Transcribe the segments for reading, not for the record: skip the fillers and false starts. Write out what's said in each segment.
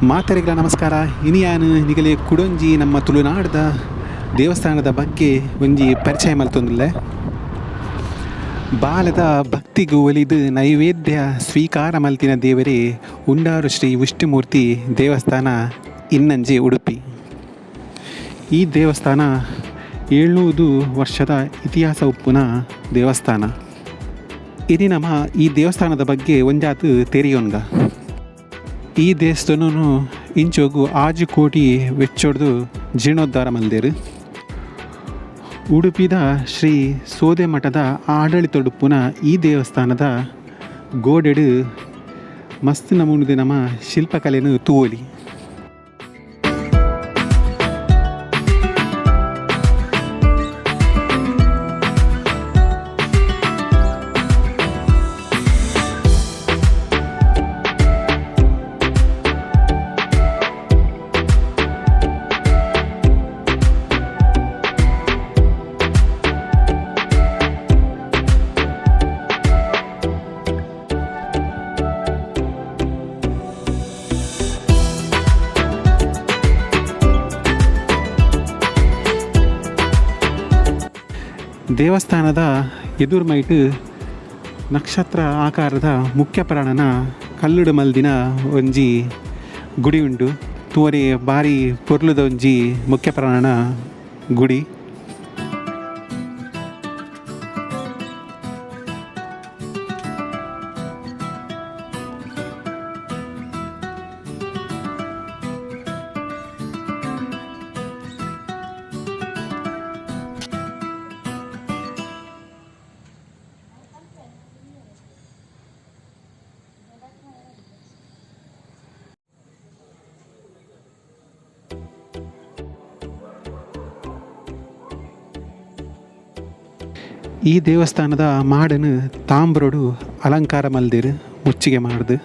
ಮಾತೆರೆಗ್ಲ ನಮಸ್ಕಾರ. ಇನಿಯಾನ್ ನಿಗಲೆ ಕುಡೊಂಜಿ ನಮ್ಮ ತುಳುನಾಡ್ದ ದೇವಸ್ಥಾನದ ಬಗ್ಗೆ ಒಂಜಿ ಪರಿಚಯ ಮಲ್ತೊಂದುಲ್ಲೆ. ಬಾಲದ ಭಕ್ತಿಗ್ ಒಲಿದ್ ನೈವೇದ್ಯ ಸ್ವೀಕಾರ ಮಲ್ತಿನ ದೇವರೇ ಉಂಡಾರು ಶ್ರೀ ವಿಷ್ಣುಮೂರ್ತಿ ದೇವಸ್ಥಾನ ಇನ್ನಂಜೆ ಉಡುಪಿ. ಈ ದೇವಸ್ಥಾನ 700 ವರ್ಷದ ಇತಿಹಾಸ ಉಪ್ಪುನ ದೇವಸ್ಥಾನ. ಇನಿ ನಮ ಈ ದೇವಸ್ಥಾನದ ಬಗ್ಗೆ ಒಂಜಾತ್ ತೆರಿಯೊನ್ಗ. ಈ ದೇವಸ್ಥಾನನು ಇಂಚೊಗು 6 ಕೋಟಿ ವೆಚ್ಚೊಡ್ದು ಜೀರ್ಣೋದ್ಧಾರ ಮಲ್ದೆರ್. ಉಡುಪಿದ ಶ್ರೀ ಸೋದೆ ಮಠದ ಆಡಳಿತೊಡುಪ್ಪುನ ಈ ದೇವಸ್ಥಾನದ ಗೋಡೆಡು ಮಸ್ತ್ ನಮೂನೆದ ನಮ ಶಿಲ್ಪಕಲೆನ್ ತೂವೊಲಿ. ದೇವಸ್ಥಾನದ ಎದುರ್ಮೈಟ್ ನಕ್ಷತ್ರ ಆಕಾರದ ಮುಖ್ಯ ಪ್ರಾಣನ ಕಲ್ಲುಡು ಮಲ್ದಿನ ಒಂಜಿ ಗುಡಿ ಉಂಡು. ತೂವರೆ ಬಾರಿ ಪೊರ್ಲುದ ಒಂಜಿ ಮುಖ್ಯ ಪ್ರಾಣನ ಗುಡಿ. ಈ ದೇವಸ್ಥಾನದ ಮಾಡನ್ ತಾಂಬ್ರೊಡು ಅಲಂಕಾರ ಮಲ್ದೆರ್ ಮುಚ್ಚಿಗೆ ಮಾಡ್ದು.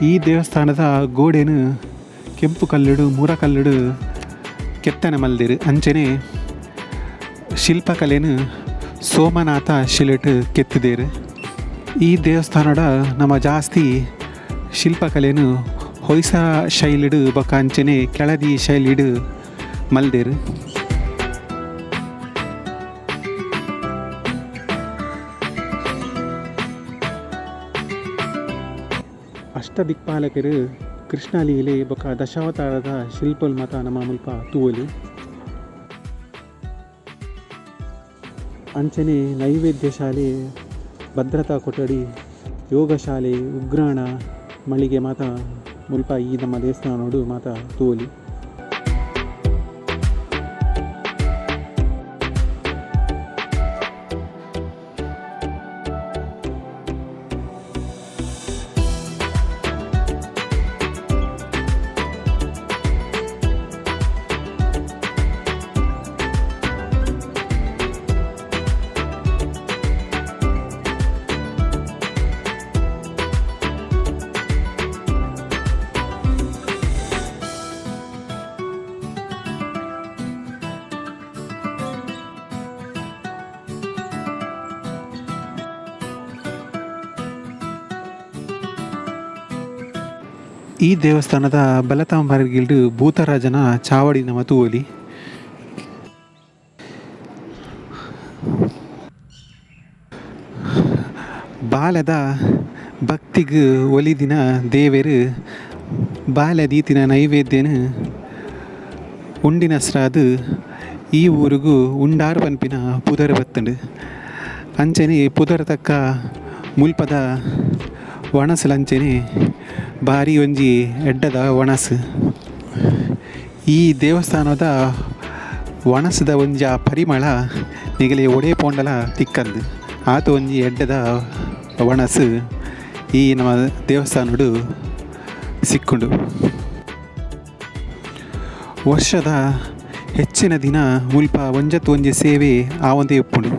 ಈ ದೇವಸ್ಥಾನದ ಗೋಡೆನು ಕೆಂಪು ಕಲ್ಲುಡು ಮುರ ಕಲ್ಲುಡು ಕೆತ್ತನೆ ಮಲ್ದೆರ್. ಅಂಚನೆ ಶಿಲ್ಪಕಲೆನು ಸೋಮನಾಥ ಶಿಲೆಟ್ ಕೆತ್ತಿದೇರು. ಈ ದೇವಸ್ಥಾನದ ನಮ ಜಾಸ್ತಿ ಶಿಲ್ಪಕಲೆನು ಹೊಯ್ಸ ಶೈಲಿಡು ಬೊಕ ಅಂಚನೆ ಕೆಳದಿ ಶೈಲಿಡು ಮಲ್ದೆರ್. ಅಷ್ಟದಿಕ್ಪಾಲಕರು ಕೃಷ್ಣಲೀಲೆ ಬೊಕ ದಶಾವತಾರದ ಶಿಲ್ಪಲ್ ಮತ ನಮ ಮುಲ್ಪ ತೂವೊಲಿ. ಅಂಚನೆ ನೈವೇದ್ಯ ಶಾಲೆ, ಭದ್ರತಾ ಕೊಠಡಿ, ಯೋಗಶಾಲೆ, ಉಗ್ರಾಣ ಮಳಿಗೆ ಮಾತ ಮುಲ್ಪ ಈ ನಮ್ಮ ದೇವಸ್ಥಾನೋಡು ಮಾತ ತೂವೊಲಿ. ಈ ದೇವಸ್ಥಾನದ ಬಲತಾಂಬರಗಿಲ್ಡ್ ಭೂತರಾಜನ ಚಾವಡಿ ನಮ ತೂವೊಲಿ. ಬಾಲೆದ ಭಕ್ತಿಗ್ ಒಲಿದಿನ ದೇವೆರ್ ಬಾಲೆ ದೀತಿನ ನೈವೇದ್ಯನ್ ಉಂಡಿನಸ್ರಾದ್ ಈ ಊರುಗು ಉಂಡಾರ್ ಪನ್ಪಿನ ಪುದರ್ ಬತ್ತುಂಡು. ಅಂಚನೆ ಪುದರ್ ತಕ್ಕ ಮುಲ್ಪದ ವಣಸುಲ ಅಂಚನೆ ಬಾರಿ ಒಂಜಿ ಎಡ್ಡದ ವಣಸು. ಈ ದೇವಸ್ಥಾನದ ವಣಸುದ ಒಂಜಿ ಆ ಪರಿಮಳ ನಿಗಲೆ ಒಡೆ ಪೋಂಡಲ ತಿಕ್ಕಂದು. ಆತ ಒಂಜಿ ಎಡ್ಡದ ವಣಸು ಈ ನಮ್ಮ ದೇವಸ್ಥಾನಡು ಸಿಕ್ಕುಂಡು. ವರ್ಷದ ಹೆಚ್ಚಿನ ದಿನ ಮುಲ್ಪ ಒಂಜತ್ ಒಂಜಿ ಸೇವೆ ಆವೊಂದೇ ಉಪ್ಪುಂಡು.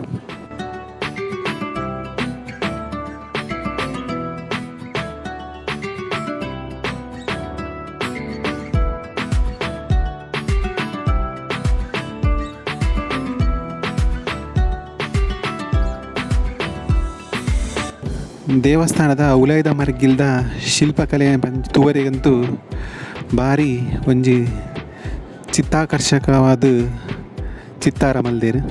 ದೇವಸ್ಥಾನದ ಉಲೈದ ಮರ್ಗಿಲ್ದ ಶಿಲ್ಪಕಲೆ ತೂವರೆಗಂತೂ ಬಾರಿ ಒಂಜಿ ಚಿತ್ತಾಕರ್ಷಕವಾದ ಚಿತ್ತಾರ ಮಲ್ದೆರ್.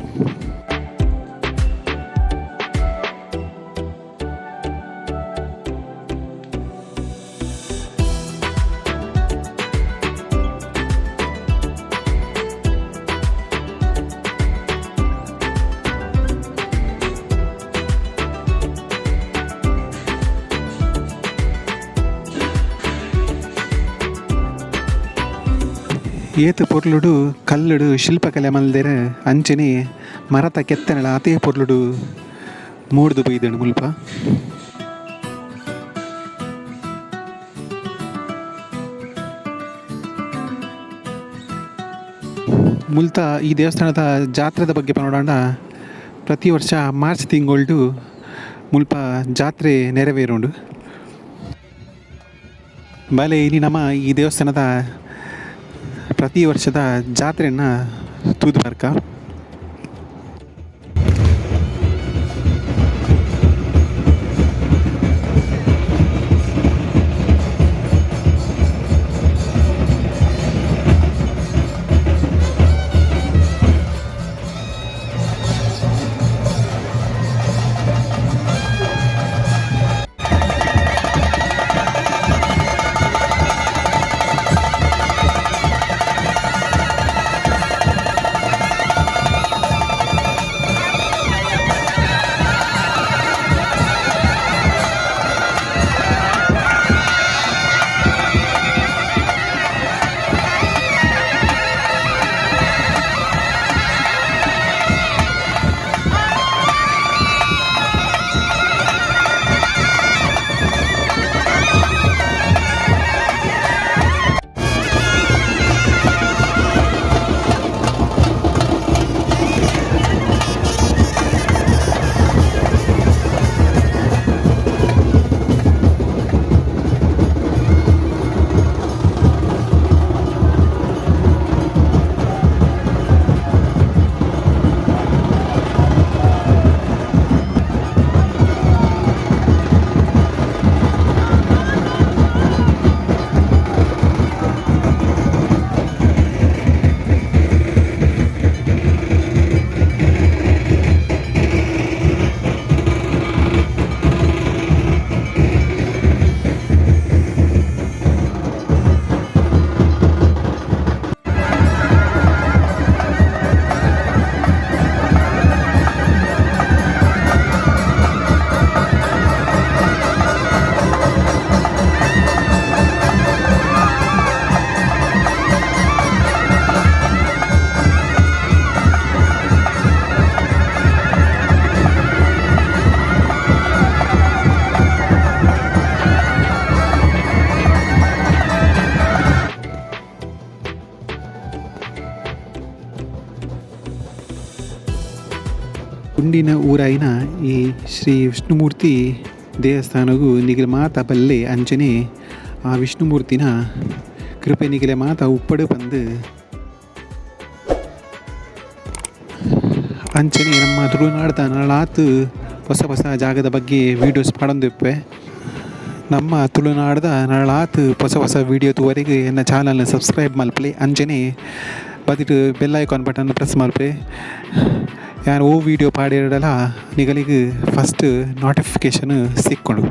ಏತ್ ಪೊರ್ಲುಡು ಕಲ್ಲುಡು ಶಿಲ್ಪಕಲೆ ಮಲ್ದೆರ್ ಅಂಚನೆ ಮರತ ಕೆತ್ತನೆಲ ಆತೇ ಪೊರ್ಲುಡು ಮೂಡ್ದು ಬೈದುಂಡು ಮುಲ್ಪ. ಮುಲ್ತ ಈ ದೇವಸ್ಥಾನದ ಜಾತ್ರೆದ ಬಗ್ಗೆ ಪನೊಡಾಂಡ ಪ್ರತಿ ವರ್ಷ ಮಾರ್ಚ್ ತಿಂಗೊಳ್ಡು ಮುಲ್ಪ ಜಾತ್ರೆ ನೆರವೇರುಂಡು. ಬಲೆ ಇನಿ ನಮ ಈ ದೇವಸ್ಥಾನದ ಪ್ರತಿ ವರ್ಷದ ಜಾತ್ರೆಯನ್ನ ತೂದು ಬರ್ಕ. ಗುಂಡಿನ ಊರಾಯಿನ ಈ ಶ್ರೀ ವಿಷ್ಣುಮೂರ್ತಿ ದೇವಸ್ಥಾನಗು ನಿಗಲ ಮಾತ ಬಲ್ಲೆ ಅಂಚನೆ ಆ ವಿಷ್ಣುಮೂರ್ತಿನ ಕೃಪೆ ನಿಗಲೆ ಮಾತ ಉಪ್ಪಡು ಪಂದು ಅಂಚನೆ ನಮ್ಮ ತುಳುನಾಡ್ದ ನಳಾತ್ ಹೊಸ ಹೊಸ ಜಾಗದ ಬಗ್ಗೆ ವೀಡಿಯೋಸ್ ಪಾಡೊಂದಿಪ್ಪೆ. ನಮ್ಮ ತುಳುನಾಡ್ದ ನಳಾತ್ ಹೊಸ ಹೊಸ ವೀಡಿಯೋ ತೂವರೆಗೆ ಎನ್ನ ಚಾನಲ್ನ ಸಬ್ಸ್ಕ್ರೈಬ್ ಮಲ್ಪಲೆ ಅಂಚನೆ ಬದಿಟ್ bell icon button press ಮಲ್ಪಲೆ. ಯಾನ್ ಓ ವೀಡಿಯೋ ಪಾಡಿರಡಲ ನಿಗಲಿಗೆ ಫಸ್ಟ್ ನೋಟಿಫಿಕೇಶನ್ ಸಿಕ್ಕೊಂಡು.